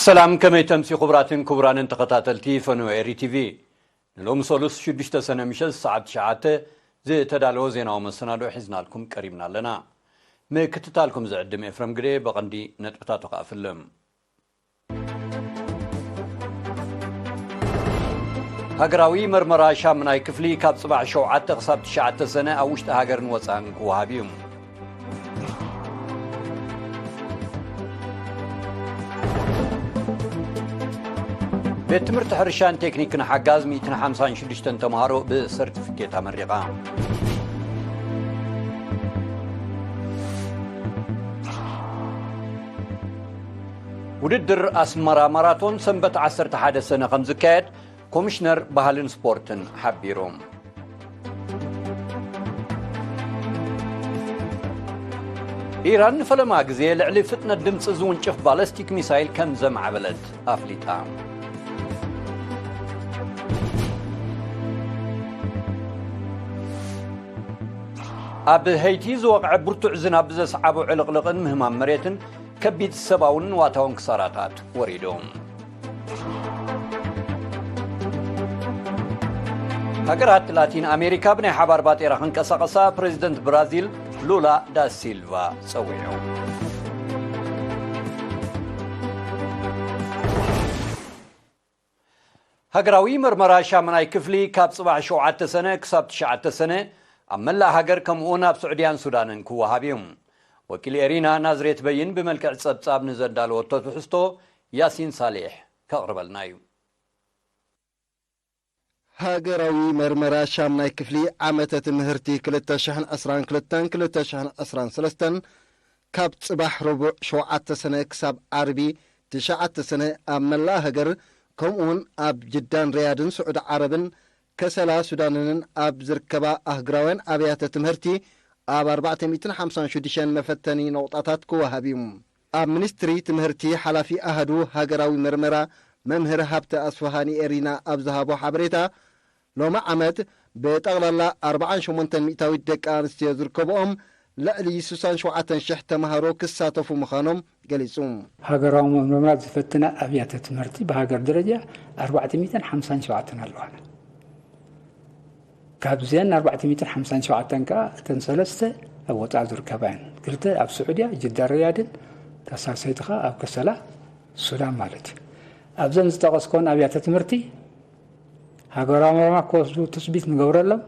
ሰላም፣ ከመይ ተምሲ ክቡራትን ክቡራንን ተኸታተልቲ ፈንወ ኤሪ ቲቪ። ንሎሚ ሰሉስ ሽዱሽተ ሰነ ምሸት ሰዓት ትሽዓተ ዝተዳለወ ዜናዊ መሰናድኦ ሒዝናልኩም ቀሪብና ኣለና። ምክትታልኩም ዝዕድም ኤፍረም ግደ። በቐንዲ ነጥብታቱ ከኣ ፍልም። ሃገራዊ መርመራ ሻምናይ ክፍሊ ካብ ጽባሕ ሸውዓተ ክሳብ ትሽዓተ ሰነ ኣብ ውሽጢ ሃገርን ወጻእን ክወሃብ እዩ። ቤት ትምህርቲ ሕርሻን ቴክኒክን ሓጋዝ ሚእትን ሓምሳን ሽዱሽተን ተምሃሮ ብሰርቲፊኬት ኣመሪቓ። ውድድር ኣስመራ ማራቶን ሰንበት ዓሰርተ ሓደ ሰነ ከም ዝካየድ ኮሚሽነር ባህልን ስፖርትን ሓቢሩ። ኢራን ንፈለማ ግዜ ልዕሊ ፍጥነት ድምፂ ዝውንጭፍ ባለስቲክ ሚሳይል ከም ዘማዕበለት ኣፍሊጣ። ኣብ ሄይቲ ዝወቕዐ ብርቱዕ ዝናብ ብዘስዓቦ ዕልቕልቕን ምህማም መሬትን ከቢድ ሰብኣውን ንዋታውን ክሳራታት ወሪዱ። ሃገራት ላቲን ኣሜሪካ ብናይ ሓባር ባጤራ ክንቀሳቐሳ ፕሬዚደንት ብራዚል ሉላ ዳ ሲልቫ ጸዊዑ። ሃገራዊ መርመራ ሻምናይ ክፍሊ ካብ ጽባሕ ሸውዓተ ሰነ ክሳብ ትሽዓተ ሰነ ኣብ መላእ ሃገር ከምኡውን ኣብ ስዑድያን ሱዳንን ክወሃብ እዩ። ወኪል ኤሪና ናዝሬት በይን ብመልክዕ ጸብጻብ ንዘዳለወቶ ትሕዝቶ ያሲን ሳሌሕ ከቕርበልና እዩ። ሃገራዊ መርመራ ሻምናይ ክፍሊ ዓመተ ትምህርቲ ክልተ ሽሕን ዕስራን ክልተን ክልተ ሽሕን ዕስራን ሰለስተን ካብ ጽባሕ ረቡዕ ሸውዓተ ሰነ ክሳብ ዓርቢ ትሽዓተ ሰነ ኣብ መላእ ሃገር ከምኡውን ኣብ ጅዳን ሪያድን ስዑዲ ዓረብን ከሰላ ሱዳንንን ኣብ ዝርከባ ኣህግራውያን ኣብያተ ትምህርቲ ኣብ ኣርባዕተ ሚእትን ሓምሳን ሽዱሽተን መፈተኒ ነቑጣታት ክወሃብ እዩ። ኣብ ሚኒስትሪ ትምህርቲ ሓላፊ ኣሃዱ ሃገራዊ መርመራ መምህር ሃብተ ኣስፍሃ ንኤሪና ኣብ ዝሃቦ ሓበሬታ፣ ሎሚ ዓመት ብጠቕላላ ኣርባዓን ሸሞንተን ሚእታዊት ደቂ ኣንስትዮ ዝርከብኦም ልዕሊ ስሳን ሸውዓተን ሽሕ ተምሃሮ ክሳተፉ ምዃኖም ገሊጹ። ሃገራዊ መርመራ ዝፈትና ኣብያተ ትምህርቲ ብሃገር ደረጃ ኣርባዕተ ሚእትን ሓምሳን ሸውዓተን ኣለዋና። ካብዘን ኣርባዕተ ሚእትን ሓምሳን ሸውዓተን ከኣ እተን ሰለስተ ኣብ ወጻኢ ዝርከባ እየን። ክልተ ኣብ ስዑድያ፣ ጅዳ ሪያድን፣ እታ ሳልሰይቲ ከኣ ኣብ ከሰላ ሱዳን ማለት እዩ። ኣብዘን ዝጠቐስኮን ኣብያተ ትምህርቲ ሃገራዊ መርመራ ክወስዱ ትጽቢት ንገብረሎም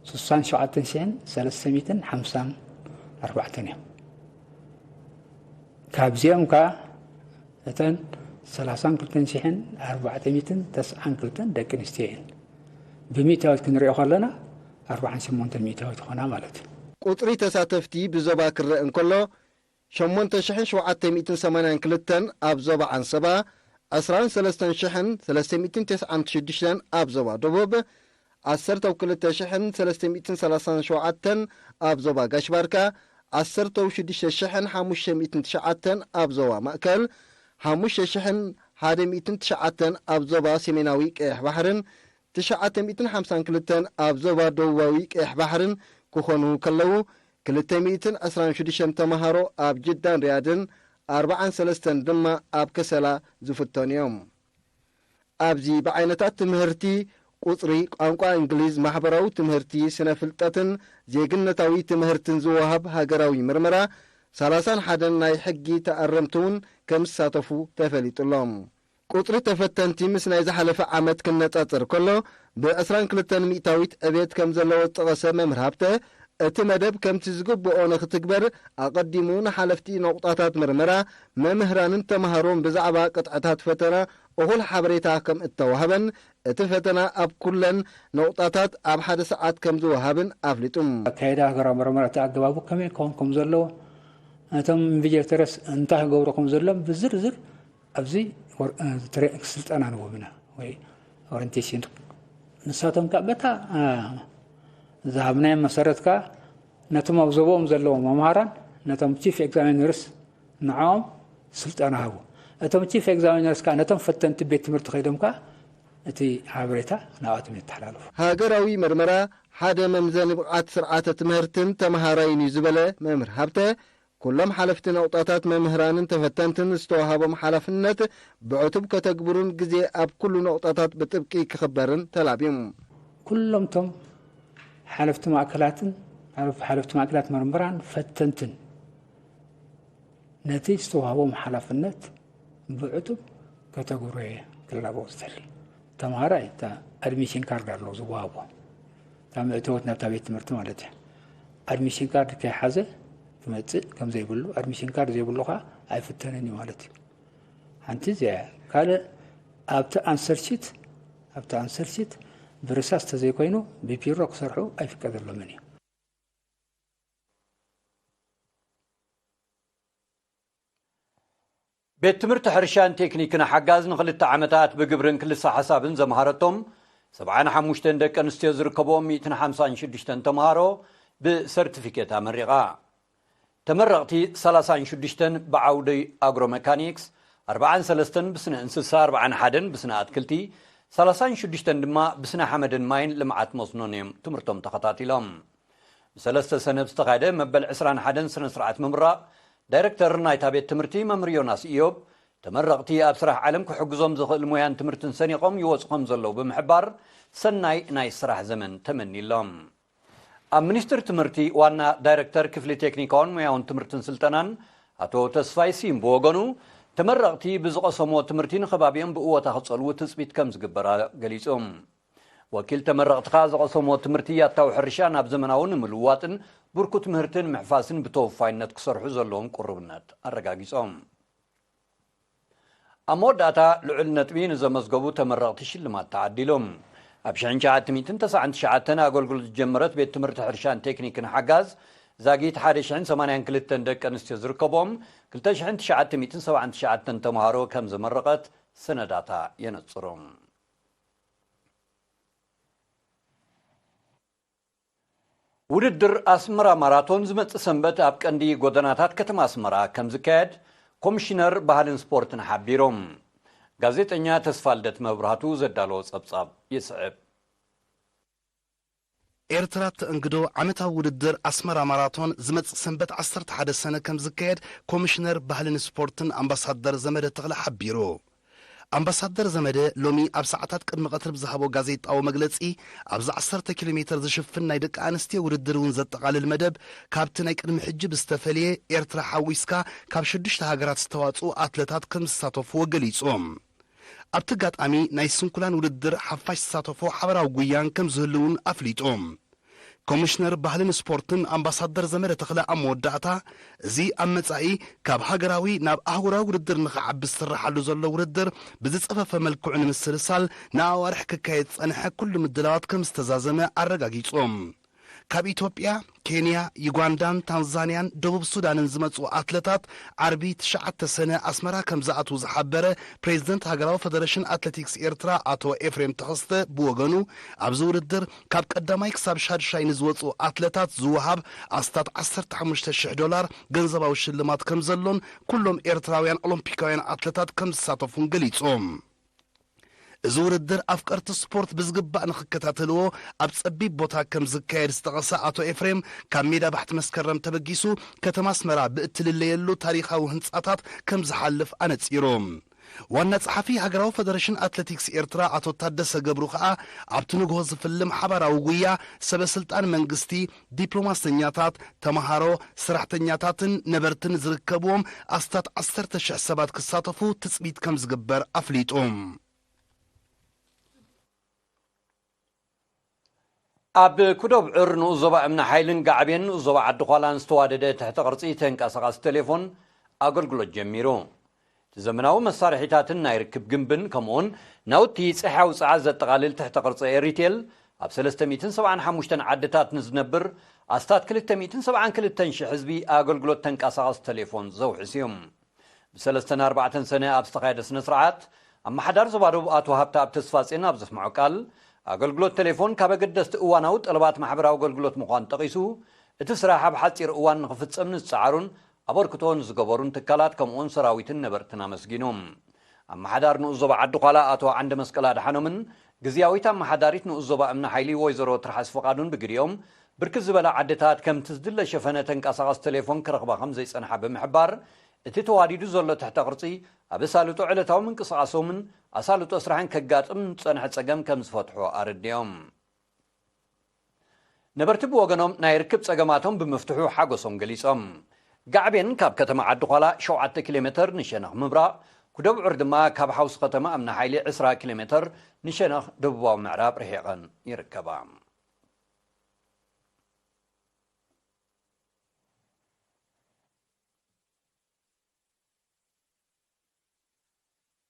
ስሳን ሸውዓተን ሽሕን ሰለስተ ሚእትን ሓምሳን ኣርባዕተን እዮም። ካብዚኦም ከኣ እተን ሰላሳን ክልተን ሽሕን ኣርባዕተ ሚእትን ተስዓን ክልተን ደቂ ኣንስትዮ እየን። ብሚእታዊት ክንሪኦ ከለና ኣርባዓን ሸሞንተን ሚእታዊት ይኾና ማለት እዩ። ቁጽሪ ተሳተፍቲ ብዞባ ክረአ እንከሎ፣ ሸሞንተ ሽሕን ሸውዓተ ሚእትን ሰማንያን ክልተን ኣብ ዞባ ዓንሰባ፣ ዕስራን ሰለስተን ሽሕን ሰለስተ ሚእትን ተስዓን ሽዱሽተን ኣብ ዞባ ደቡብ፣ ዓሰርተው ክልተ ሽሕን ሰለስተ ሚእትን ሰላሳን ሸውዓተን ኣብ ዞባ ጋሽ ባርካ፣ ዓሰርተው ሽዱሽተ ሽሕን ሓሙሽተ ሚእትን ትሽዓተን ኣብ ዞባ ማእከል፣ ሓሙሽተ ሽሕን ሓደ ሚእትን ትሽዓተን ኣብ ዞባ ሰሜናዊ ቀይሕ ባሕርን፣ ትሽዓተ ሚእትን ሓምሳን ክልተን ኣብ ዞባ ደቡባዊ ቀይሕ ባሕርን ክኾኑ ከለዉ፣ ክልተ ሚእትን ዕስራን ሽዱሽተን ተምሃሮ ኣብ ጅዳን ሪያድን፣ ኣርባዓን ሰለስተን ድማ ኣብ ከሰላ ዝፍተኑ እዮም። ኣብዚ ብዓይነታት ትምህርቲ፣ ቁጽሪ፣ ቋንቋ እንግሊዝ፣ ማሕበራዊ ትምህርቲ፣ ስነ ፍልጠትን ዜግነታዊ ትምህርትን ዝወሃብ ሃገራዊ ምርመራ፣ ሰላሳን ሓደን ናይ ሕጊ ተኣረምቲ እውን ከም ዝሳተፉ ተፈሊጡ ኣሎ። ቁጽሪ ተፈተንቲ ምስ ናይ ዝሓለፈ ዓመት ክነጻጸር ከሎ፣ ብዕስራን ክልተን ሚእታዊት ዕብየት ከም ዘለዎ ዝጠቐሰ መምህር ሃብተ፣ እቲ መደብ ከምቲ ዝግብኦ ንኽትግበር ኣቐዲሙ ንሓለፍቲ ነቑጣታት ምርመራ፣ መምህራንን ተምሃሮን ብዛዕባ ቅጥዕታት ፈተና እኹል ሓበሬታ ከም እተዋህበን፣ እቲ ፈተና ኣብ ኩለን ነቑጣታት ኣብ ሓደ ሰዓት ከም ዝወሃብን ኣፍሊጡ። ኣካይዳ ሃገራዊ መርመራ እቲ ኣገባቡ ከመይ ክኸውን ከም ዘለዎ፣ እቶም ኢንቪጀተረስ እንታይ ክገብሩ ከም ዘለዎም ብዝርዝር ኣብዚ ወር-፣ እ፣ ትሬ-፣ ስልጠና ንህቦም ኢና ወይ ኦሪንቴሽን። ንሳቶም ከኣ በታ፣ እ፣ ዝሃብናዮም መሰረት ከኣ ነቶም ኣብ ዞባኦም ዘለዉ መምሃራን ነቶም ቺፍ ኤግዛሚነርስ ንዕኦም ስልጠና ሃቡ። እቶም ቺፍ ኤግዛሚነርስ ከኣ ነቶም ፈተንቲ ቤት ትምህርቲ ከይዶም ከኣ እቲ ሓበሬታ ናብኣቶም የተሓላልፉ። ሃገራዊ መርመራ ሓደ መምዘኒ ብቕዓት ስርዓተ ትምህርትን ተመሃራይን እዩ ዝበለ መምህር ሃብተ፣ ኩሎም ሓለፍቲ ነቑጣታት፣ መምህራንን ተፈተንትን ዝተዋሃቦም ሓላፍነት ብዕቱብ ከተግብሩን ግዜ ኣብ ኩሉ ነቑጣታት ብጥብቂ ክኽበርን ተላብዮም። ኩሎም እቶም ሓለፍቲ ማእከላትን ሓለፍቲ ማእከላት መርምራን ፈተንትን ነቲ ዝተዋህቦም ሓላፍነት ብዕቱብ ከተግብሩ እየ ክላቦ ዝደሊ። ተምሃራይ እታ ኣድሚሽን ካርድ ኣለዎ ዝወሃቦ፣ እታ መእተወት ናብታ ቤት ትምህርቲ ማለት እዩ። ኣድሚሽን ካርድ ከይሓዘ ክመፅእ ከም ዘይብሉ፣ ኣድሚሽን ካርድ ዘይብሉ ከዓ ኣይፍተንን እዩ ማለት እዩ። ሓንቲ እዚኣ እያ። ካልእ ኣብቲ ኣንሰር ሺት ኣብቲ ኣንሰር ሺት ብርሳስ ተዘይኮይኑ ብፒሮ ክሰርሑ ኣይፍቀደሎምን እዩ። ቤት ትምህርቲ ሕርሻን ቴክኒክን ሓጋዝ ንኽልተ ዓመታት ብግብርን ክልሳ ሓሳብን ዘምሃረቶም ሰብዓን ሓሙሽተን ደቂ ኣንስትዮ ዝርከብዎም ሚእትን ሓምሳን ሽዱሽተን ተምሃሮ ብሰርቲፊኬት ኣመሪቓ። ተመረቕቲ ሰላሳን ሽዱሽተን ብዓውዲ ኣግሮ መካኒክስ፣ ኣርባዓን ሰለስተን ብስነ እንስሳ፣ ኣርባዓን ሓደን ብስነ ኣትክልቲ፣ ሰላሳን ሽዱሽተን ድማ ብስነ ሓመድን ማይን ልምዓት መስኖን እዮም ትምህርቶም ተኸታቲሎም። ብሰለስተ ሰነ ብዝተኻየደ መበል ዕስራን ሓደን ስነ ስርዓት ምምራቕ፣ ዳይረክተር ናይታ ቤት ትምህርቲ መምህር ዮናስ ኢዮብ፣ ተመረቕቲ ኣብ ስራሕ ዓለም ክሕግዞም ዝኽእል ሞያን ትምህርትን ሰኒቖም ይወፁ ከም ዘለዉ ብምሕባር፣ ሰናይ ናይ ስራሕ ዘመን ተመኒሎም። ኣብ ሚኒስትሪ ትምህርቲ ዋና ዳይረክተር ክፍሊ ቴክኒካውን ሞያውን ትምህርትን ስልጠናን ኣቶ ተስፋይ ስዩም ብወገኑ፣ ተመረቕቲ ብዝቐሰምዎ ትምህርቲ ንከባቢኦም ብእወታ ክጸልዉ ትጽቢት ከም ዝግበር ገሊጹ። ወኪል ተመረቕቲ ከኣ ዝቐሰምዎ ትምህርቲ ያታዊ ሕርሻ ናብ ዘመናዊ ንምልዋጥን ብርኩት ምህርቲ ንምሕፋስን ብተወፋይነት ክሰርሑ ዘለዎም ቅሩብነት ኣረጋጊጾም። ኣብ መወዳእታ ልዑል ነጥቢ ንዘመዝገቡ ተመረቕቲ ሽልማት ተዓዲሉ። ኣብ ሽሕን ትሽዓተ ሚእትን ተስዓን ትሽዓተን ኣገልግሎት ዝጀመረት ቤት ትምህርቲ ሕርሻን ቴክኒክን ሓጋዝ ዛጊት ሓደ ሽሕን ሰማንያን ክልተን ደቂ ኣንስትዮ ዝርከቦም ክልተ ሽሕን ትሽዓተ ሚእትን ሰብዓን ትሽዓተን ተምሃሮ ከም ዘመረቐት ሰነዳታ የነጽሩ። ውድድር ኣስመራ ማራቶን ዝመጽእ ሰንበት ኣብ ቀንዲ ጎደናታት ከተማ ኣስመራ ከም ዝካየድ ኮሚሽነር ባህልን ስፖርትን ሓቢሮም። ጋዜጠኛ ተስፋልደት መብራህቱ ዘዳለዎ ጸብጻብ ይስዕብ። ኤርትራ ተእንግዶ ዓመታዊ ውድድር ኣስመራ ማራቶን ዝመጽእ ሰንበት ዓሰርተ ሓደ ሰነ ከም ዝካየድ ኮሚሽነር ባህልን ስፖርትን ኣምባሳደር ዘመደ ተኽለ ሓቢሩ። ኣምባሳደር ዘመደ ሎሚ ኣብ ሰዓታት ቅድሚ ቀትሪ ብዝሃቦ ጋዜጣዊ መግለጺ፣ ኣብዚ ዓሰርተ ኪሎ ሜተር ዝሽፍን ናይ ደቂ ኣንስትዮ ውድድር እውን ዘጠቓልል መደብ፣ ካብቲ ናይ ቅድሚ ሕጂ ብዝተፈልየ፣ ኤርትራ ሓዊስካ ካብ ሽዱሽተ ሃገራት ዝተዋጽኡ ኣትለታት ከም ዝሳተፍዎ ገሊጹ። ኣብቲ ኣጋጣሚ ናይ ስንኩላን ውድድር ሓፋሽ ዝሳተፎ ሓበራዊ ጉያን ከም ዝህሉ እውን ኣፍሊጡ። ኮሚሽነር ባህልን ስፖርትን ኣምባሳደር ዘመደ ተኽለ ኣብ መወዳእታ፣ እዚ ኣብ መጻኢ ካብ ሃገራዊ ናብ ኣህጉራዊ ውድድር ንኽዓቢ ዝስርሓሉ ዘሎ ውድድር ብዝጸፈፈ መልክዑ ንምስልሳል ንኣዋርሕ ክካየድ ዝጸንሐ ኩሉ ምድላዋት ከም ዝተዛዘመ ኣረጋጊጹ። ካብ ኢትዮጵያ፣ ኬንያ፣ ዩጋንዳን ታንዛንያን ደቡብ ሱዳንን ዝመጽኡ ኣትለታት ዓርቢ ትሽዓተ ሰነ ኣስመራ ከም ዝኣትዉ ዝሓበረ ፕሬዝደንት ሃገራዊ ፈደረሽን ኣትሌቲክስ ኤርትራ ኣቶ ኤፍሬም ተኸስተ ብወገኑ፣ ኣብዚ ውድድር ካብ ቀዳማይ ክሳብ ሻድሻይ ንዝወጽኡ ኣትለታት ዝወሃብ ኣስታት ዓሰርተ ሓሙሽተ ሽሕ ዶላር ገንዘባዊ ሽልማት ከም ዘሎን ኩሎም ኤርትራውያን ኦሎምፒካውያን ኣትለታት ከም ዝሳተፉን ገሊጹ። እዚ ውድድር ኣፍቀርቲ ስፖርት ብዝግባእ ንኽከታተልዎ ኣብ ጸቢብ ቦታ ከም ዝካየድ ዝጠቐሰ ኣቶ ኤፍሬም፣ ካብ ሜዳ ባሕቲ መስከረም ተበጊሱ ከተማ ኣስመራ ብእትልለየሉ ታሪኻዊ ህንጻታት ከም ዝሓልፍ ኣነጺሩ። ዋና ጸሓፊ ሃገራዊ ፈደረሽን ኣትሌቲክስ ኤርትራ ኣቶ ታደሰ ገብሩ ከኣ፣ ኣብቲ ንግሆ ዝፍልም ሓባራዊ ጉያ ሰበ ስልጣን መንግስቲ፣ ዲፕሎማሰኛታት፣ ተምሃሮ፣ ሰራሕተኛታትን ነበርትን ዝርከብዎም ኣስታት ዓሰርተ ሽሕ ሰባት ክሳተፉ ትጽቢት ከም ዝግበር ኣፍሊጡ። ኣብ ኩዶብ ዕር ንኡስ ዞባ እምኒ ሓይልን ጋዕቤን ንኡስ ዞባ ዓዲ ዃላን ዝተዋደደ ትሕተ ቅርጺ ተንቀሳቓሲ ቴሌፎን ኣገልግሎት ጀሚሩ። እቲ ዘመናዊ መሳርሒታትን ናይ ርክብ ግንብን ከምኡውን ናውቲ ጽሕያዊ ጸዓት ዘጠቓልል ትሕተ ቅርጺ ኤሪቴል ኣብ ሰለስተ ሚእትን ሰብዓን ሓሙሽተን ዓድታት ንዝነብር ኣስታት ክልተ ሚእትን ሰብዓን ክልተን ሽሕ ህዝቢ ኣገልግሎት ተንቀሳቓሲ ቴሌፎን ዘውሕስ እዩ። ብሰለስተን ኣርባዕተን ሰነ ኣብ ዝተኻየደ ስነ ስርዓት ኣመሓዳሪ ዞባ ደቡብ ኣቶ ሃብተኣብ ተስፋጼን ኣብ ዘስምዖ ቃል፣ ኣገልግሎት ቴሌፎን ካብ ኣገደስቲ እዋናዊ ጠለባት ማሕበራዊ ኣገልግሎት ምዃኑ ጠቒሱ፣ እቲ ስራሕ ኣብ ሓጺር እዋን ንኽፍጸም ንዝጸዓሩን ኣበርክቶ ንዝገበሩን ትካላት ከምኡውን ሰራዊትን ነበርትን ኣመስጊኑ። ኣመሓዳሪ ንኡስ ዞባ ዓዲ ዃላ ኣቶ ዓንደ መስቀል ኣድሓኖምን ግዝያዊት ኣመሓዳሪት ንኡስ ዞባ እምኒ ሓይሊ ወይዘሮ ትርሓስ ፍቓዱን ብግዲኦም፣ ብርክት ዝበላ ዓድታት ከምቲ ዝድለ ሸፈነ ተንቀሳቐስ ቴሌፎን ክረኽባ ከም ዘይጸንሓ ብምሕባር፣ እቲ ተዋዲዱ ዘሎ ትሕተ ቅርጺ ኣብ ኣሳልጦ ዕለታዊ ምንቅስቓሶምን ኣሳልጦ ስራሕን ከጋጥም ዝጸንሐ ጸገም ከም ዝፈትሖ ኣረዲኦም። ነበርቲ ብወገኖም ናይ ርክብ ጸገማቶም ብምፍትሑ ሓጎሶም ገሊጾም። ጋዕቤን ካብ ከተማ ዓዲ ኳላ ሸውዓተ ኪሎ ሜተር ንሸነኽ ምብራቕ፣ ኩደብዑር ድማ ካብ ሓውሲ ከተማ እምነ ሓይሊ ዕስራ ኪሎ ሜተር ንሸነኽ ደቡባዊ ምዕራብ ርሒቐን ይርከባ።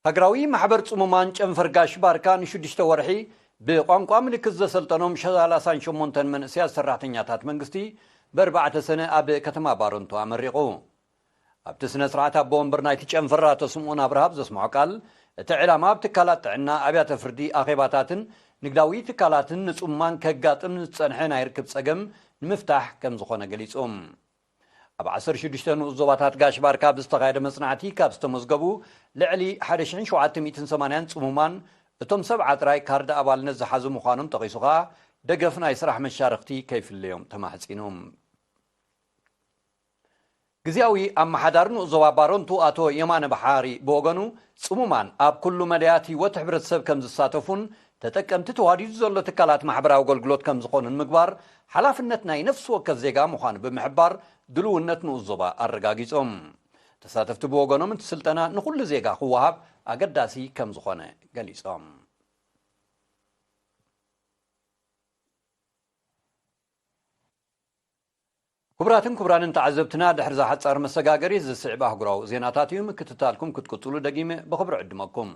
ሃገራዊ ማሕበር ጽሙማን ጨንፈር ጋሽ ባርካ ንሽዱሽተ ወርሒ ብቋንቋ ምልክት ዘሰልጠኖም ሰላሳን ሸሞንተን መንእሰያት ሰራሕተኛታት መንግስቲ ብኣርባዕተ ሰነ ኣብ ከተማ ባረንቱ ኣመሪቑ። ኣብቲ ስነ ስርዓት ኣቦ ወንበር ናይቲ ጨንፈር ኣቶ ስምኦን ኣብርሃ ኣብ ዘስምዖ ቃል፣ እቲ ዕላማ ኣብ ትካላት ጥዕና፣ ኣብያተ ፍርዲ፣ ኣኼባታትን ንግዳዊ ትካላትን ንጽሙማን ከጋጥም ዝጸንሐ ናይ ርክብ ጸገም ንምፍታሕ ከም ዝኾነ ገሊጹ። ኣብ ዓሰርተ ሽዱሽተ ንኡስ ዞባታት ጋሽ ባርካ ብዝተኻየደ መጽናዕቲ ካብ ዝተመዝገቡ ልዕሊ ሓደ ሽሕን ሸውዓተ ሚእትን ሰማንያን ጽሙማን እቶም ሰብዓ ጥራይ ካርድ ኣባልነት ዝሓዙ ምዃኖም ጠቒሱ ኸኣ ደገፍ ናይ ስራሕ መሻርኽቲ ከይፍለዮም ተማሕጺኑ። ግዝያዊ ኣመሓዳሪ ንኡስ ዞባ ባረንቱ ኣቶ የማነ ባሓሪ ብወገኑ ጽሙማን ኣብ ኩሉ መዳያት ህይወት ሕብረተሰብ ከም ዝሳተፉን ተጠቀምቲ ተዋዲዱ ዘሎ ትካላት ማሕበራዊ ኣገልግሎት ከም ዝኾኑን ምግባር ሓላፍነት ናይ ነፍሲ ወከፍ ዜጋ ምዃኑ ብምሕባር ድልውነት ንኡስ ዞባ ኣረጋጊጾም። ተሳተፍቲ ብወገኖም እቲ ስልጠና ንኹሉ ዜጋ ክወሃብ ኣገዳሲ ከም ዝኾነ ገሊጾም። ክቡራትን ክቡራንን ተዓዘብትና ድሕሪ ዝሓጻር መሰጋገሪ ዝስዕብ ኣህጉራዊ ዜናታት እዩ። ምክትታልኩም ክትቅጽሉ ደጊመ ብኽብሪ ዕድመኩም።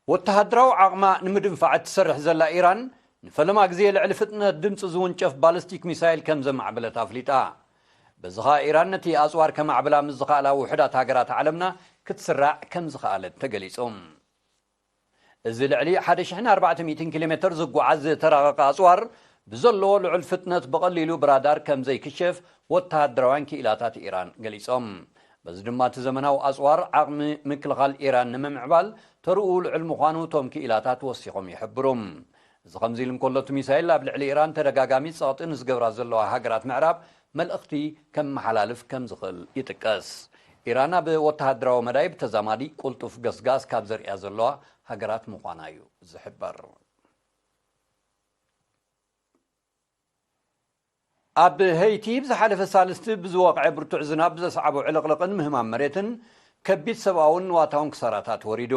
ወተሃደራዊ ዓቕማ ንምድንፋዕ እትሰርሕ ዘላ ኢራን ንፈለማ ግዜ ልዕሊ ፍጥነት ድምፂ ዝውንጨፍ ባሊስቲክ ሚሳይል ከም ዘማዕበለት ኣፍሊጣ። በዚ ኸኣ ኢራን ነቲ ኣፅዋር ከማዕብላ ምስ ዝኸኣላ ውሑዳት ሃገራት ዓለምና ክትስራዕ ከም ዝኸኣለት ተገሊጹ። እዚ ልዕሊ ሓደ ሽሕን ኣርባዕተ ሚእትን ኪሎ ሜትር ዝጓዓዝ ዝተራቐቐ ኣጽዋር ብዘለዎ ልዑል ፍጥነት ብቐሊሉ ብራዳር ከም ዘይክሸፍ ወተሃደራውያን ክኢላታት ኢራን ገሊጾም። በዚ ድማ እቲ ዘመናዊ ኣጽዋር ዓቕሚ ምክልኻል ኢራን ንምምዕባል ተርኡ ልዑል ምዃኑ እቶም ክኢላታት ወሲኾም ይሕብሩ። እዚ ከምዚ ኢሉ እንከሎ እቲ ሚሳይል ኣብ ልዕሊ ኢራን ተደጋጋሚ ጸቕጢ ንዝገብራ ዘለዋ ሃገራት ምዕራብ መልእኽቲ ከመሓላልፍ ከም ዝኽእል ይጥቀስ። ኢራን ኣብ ወተሃደራዊ መዳይ ብተዛማዲ ቅልጡፍ ገስጋስ ካብ ዘርእያ ዘለዋ ሃገራት ምዃና እዩ ዝሕበር። ኣብ ሄይቲ ብዝሓለፈ ሳልስቲ ብዝወቕዐ ብርቱዕ ዝናብ ዘስዓቦ ዕልቕልቕን ምህማም መሬትን ከቢድ ሰብኣውን ንዋታውን ክሳራታት ወሪዱ።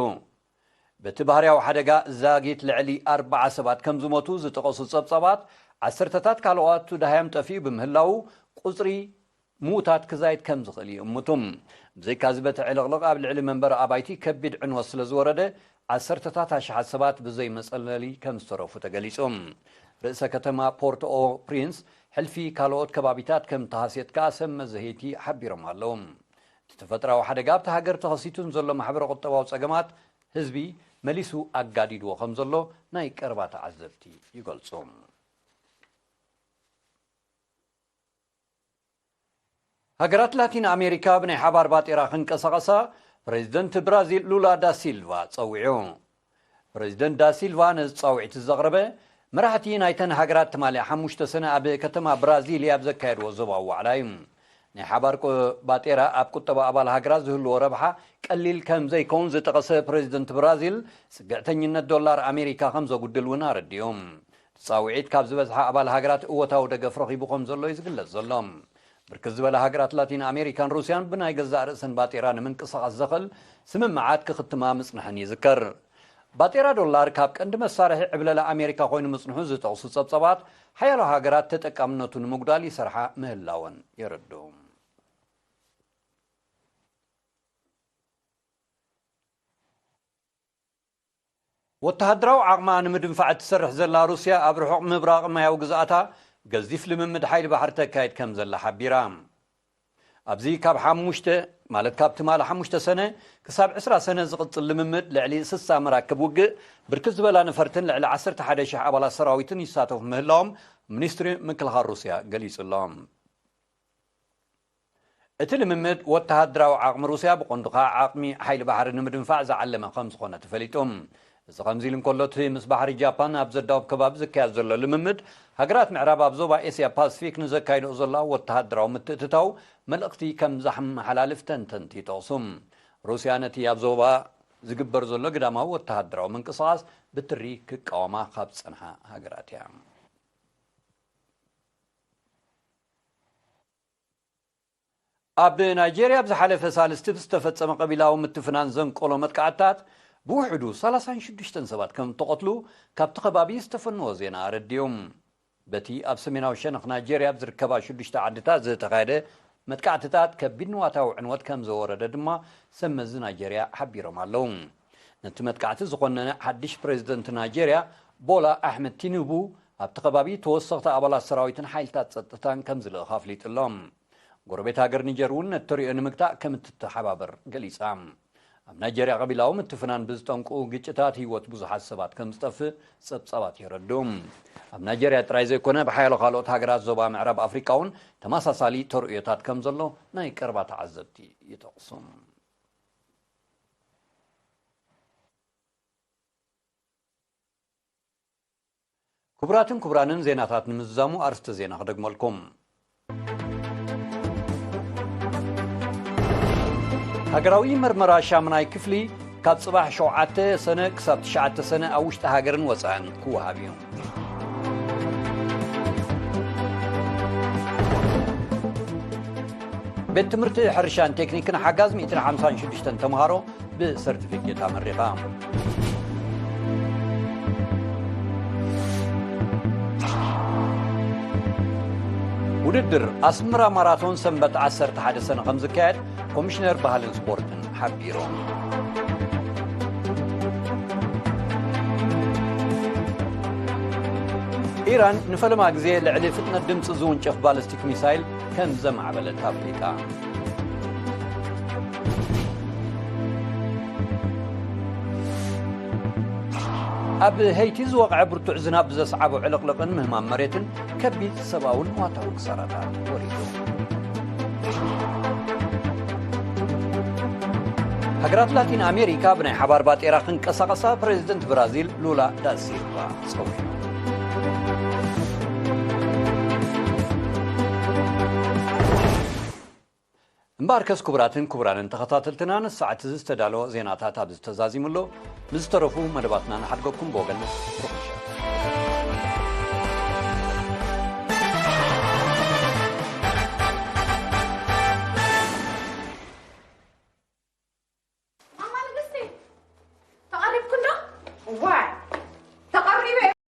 በቲ ባህርያዊ ሓደጋ ዛጊት ልዕሊ ኣርባዓ ሰባት ከም ዝሞቱ ዝጠቐሱ ጸብጻባት፣ ዓሰርተታት ካልኦት ደሃዮም ጠፊኡ ብምህላዉ፣ ቁጽሪ ምዉታት ክዛይድ ከም ዝኽእል ይእምቱ። ብዘይካዚ በቲ ዕልቕልቕ ኣብ ልዕሊ መንበሪ ኣባይቲ ከቢድ ዕንወት ስለ ዝወረደ፣ ዓሰርተታት ኣሽሓት ሰባት ብዘይ መጸለሊ ከም ዝተረፉ ተገሊጹ። ርእሰ ከተማ ፖርት ኦ ፕሪንስ ሕልፊ ካልኦት ከባቢታት ከም ተሃስየት ከኣ ሰብ መዚ ሄይቲ ሓቢሮም ኣለዉ። እቲ ተፈጥራዊ ሓደጋ ኣብቲ ሃገር ተኸሲቱ ንዘሎ ማሕበረ ቁጠባዊ ጸገማት ህዝቢ መሊሱ ኣጋዲድዎ ከም ዘሎ ናይ ቀረባ ተዓዘብቲ ይገልጹ። ሃገራት ላቲን ኣሜሪካ ብናይ ሓባር ባጤራ ክንቀሳቐሳ ፕሬዚደንት ብራዚል ሉላ ዳ ሲልቫ ጸዊዑ። ፕሬዚደንት ዳ ሲልቫ ነዚ ጻውዒት ዘቕረበ መራሕቲ ናይተን ሃገራት ትማሊ ሓሙሽተ ሰነ ኣብ ከተማ ብራዚልያ ኣብ ዘካየድዎ ዞባዊ ዋዕላ እዩ። ናይ ሓባር ቁ-፣ ባጤራ ኣብ ቁጠባ ኣባል ሃገራት ዝህልዎ ረብሓ ቀሊል ከም ዘይከውን ዝጠቐሰ ፕሬዚደንት ብራዚል፣ ጽግዕተኝነት ዶላር ኣሜሪካ ከም ዘጉድል እውን ኣረዲኡ። እቲ ጻውዒት ካብ ዝበዝሓ ኣባል ሃገራት እወታዊ ደገፍ ረኺቡ ከም ዘሎ እዩ ዝግለጽ ዘሎ። ብርክት ዝበላ ሃገራት ላቲን ኣሜሪካን ሩስያን ብናይ ገዛእ ርእሰን ባጤራ ንምንቅስቓስ ዘኽእል ስምምዓት ክኽትማ ምጽንሐን ይዝከር። ባጤራ ዶላር ካብ ቀንዲ መሳርሒ ዕብለላ ኣሜሪካ ኮይኑ ምጽንሑ ዝጠቕሱ ጸብጻባት፣ ሓያሎ ሃገራት ተጠቃምነቱ ንምጉዳል ይሰርሓ ምህላወን የረድኡ። ወተሃደራዊ ዓቕማ ንምድንፋዕ እትሰርሕ ዘላ ሩስያ፣ ኣብ ርሑቕ ምብራቕ ማያዊ ግዝኣታ ገዚፍ ልምምድ ሓይሊ ባሕሪ ተካይድ ከም ዘላ ሓቢራ። ኣብዚ ካብ ሓሙሽተ፣ ማለት ካብ ትማሊ ሓሙሽተ ሰነ ክሳብ ዕስራ ሰነ ዝቕጽል ልምምድ፣ ልዕሊ ስሳ መራክብ ውግእ፣ ብርክት ዝበላ ነፈርትን ልዕሊ ዓሰርተ ሓደ ሽሕ ኣባላት ሰራዊትን ይሳተፉ ምህላዎም ሚኒስትሪ ምክልኻል ሩስያ ገሊጹ ኣሎ። እቲ ልምምድ ወተሃደራዊ ዓቕሚ ሩስያ፣ ብቐንዱ ኸኣ ዓቕሚ ሓይሊ ባሕሪ ንምድንፋዕ ዝዓለመ ከም ዝኾነ ተፈሊጡ። እዚ ከምዚ ኢሉ እንከሎ፣ እቲ ምስ ባሕሪ ጃፓን ኣብ ዘዳውብ ከባቢ ዝካየድ ዘሎ ልምምድ፣ ሃገራት ምዕራብ ኣብ ዞባ ኤስያ ፓስፊክ ንዘካይድኦ ዘለዋ ወተሃደራዊ ምትእትታው መልእኽቲ ከም ዘመሓላልፍ ተንተንቲ ይጠቕሱ። ሩስያ ነቲ ኣብ ዞባ ዝግበር ዘሎ ግዳማዊ ወተሃደራዊ ምንቅስቓስ ብትሪ ክቃወማ ካብ ዝጸንሓ ሃገራት እያ። ኣብ ናይጄርያ ኣብ ዝሓለፈ ሳልስቲ ብዝተፈጸመ ቀቢላዊ ምትፍናን ዘንቀሎ መጥቃዕትታት ብውሕዱ ሰላሳን ሽዱሽተን ሰባት ከም እተቐትሉ ካብቲ ከባቢ ዝተፈነወ ዜና ኣረዲኡ። በቲ ኣብ ሰሜናዊ ሸነኽ ናይጄርያ ኣብ ዝርከባ ሽዱሽተ ዓድታት ዝተኻየደ መጥቃዕትታት ከቢድ ንዋታዊ ዕንወት ከም ዘወረደ ድማ ሰብ መዚ ናይጄርያ ሓቢሮም ኣለዉ። ነቲ መጥቃዕቲ ዝኾነነ ሓድሽ ፕሬዝደንት ናይጄርያ ቦላ ኣሕመድ ቲኑቡ ኣብቲ ከባቢ ተወሰኽቲ ኣባላት ሰራዊትን ሓይልታት ጸጥታን ከም ዝልእኽ ኣፍሊጡ ኣሎ። ጎረቤት ሃገር ኒጀር እውን ነቲ ተርእዮ ንምግታእ ከም እትተሓባበር ገሊጻ። ኣብ ናይጀርያ ቀቢላዊ ምትፍናን ብዝጠንቁ ግጭታት ህይወት ብዙሓት ሰባት ከም ዝጠፍእ ጸብጻባት የረድኡ። ኣብ ናይጀርያ ጥራይ ዘይኮነ፣ ብሓያሎ ካልኦት ሃገራት ዞባ ምዕራብ ኣፍሪቃ እውን ተመሳሳሊ ተርእዮታት ከም ዘሎ ናይ ቀረባ ተዓዘብቲ ይጠቕሱ። ክቡራትን ክቡራንን፣ ዜናታት ንምዝዛሙ ኣርስተ ዜና ክደግመልኩም። ሃገራዊ መርመራ ሻምናይ ክፍሊ ካብ ጽባሕ ሸውዓተ ሰነ ክሳብ ትሽዓተ ሰነ ኣብ ውሽጢ ሃገርን ወጻእን ክወሃብ እዩ። ቤት ትምህርቲ ሕርሻን ቴክኒክን ሓጋዝ ሚእትን ሓምሳን ሽዱሽተን ተምሃሮ ብሰርቲፊኬት ኣመሪቓ። ውድድር ኣስመራ ማራቶን ሰንበት ዓሰርተ ሓደ ሰነ ከም ዝካየድ ኮሚሽነር ባህልን ስፖርትን ሓቢሩ። ኢራን ንፈለማ ግዜ ልዕሊ ፍጥነት ድምፂ ዝውንጨፍ ባለስቲክ ሚሳይል ከም ዘማዕበለት ኣፍሊጣ። ኣብ ሄይቲ ዝወቕዐ ብርቱዕ ዝናብ ብዘስዓቦ ዕልቕልቕን ምህማም መሬትን ከቢድ ሰብኣውን ንዋታውን ክሳራታት ወሪዱ። ሃገራት ላቲን ኣሜሪካ ብናይ ሓባር ባጤራ ክንቀሳቐሳ ፕሬዚደንት ብራዚል ሉላ ዳሲልቫ ጸዊዑ። እምበኣርከስ ክቡራትን ክቡራንን ተኸታተልትና፣ ንሰዓት እዚ ዝተዳለወ ዜናታት ኣብዚ ተዛዚሙ ኣሎ። ንዝተረፉ መደባትና ንሓድገኩም ብወገን ርሑስ ምሸት።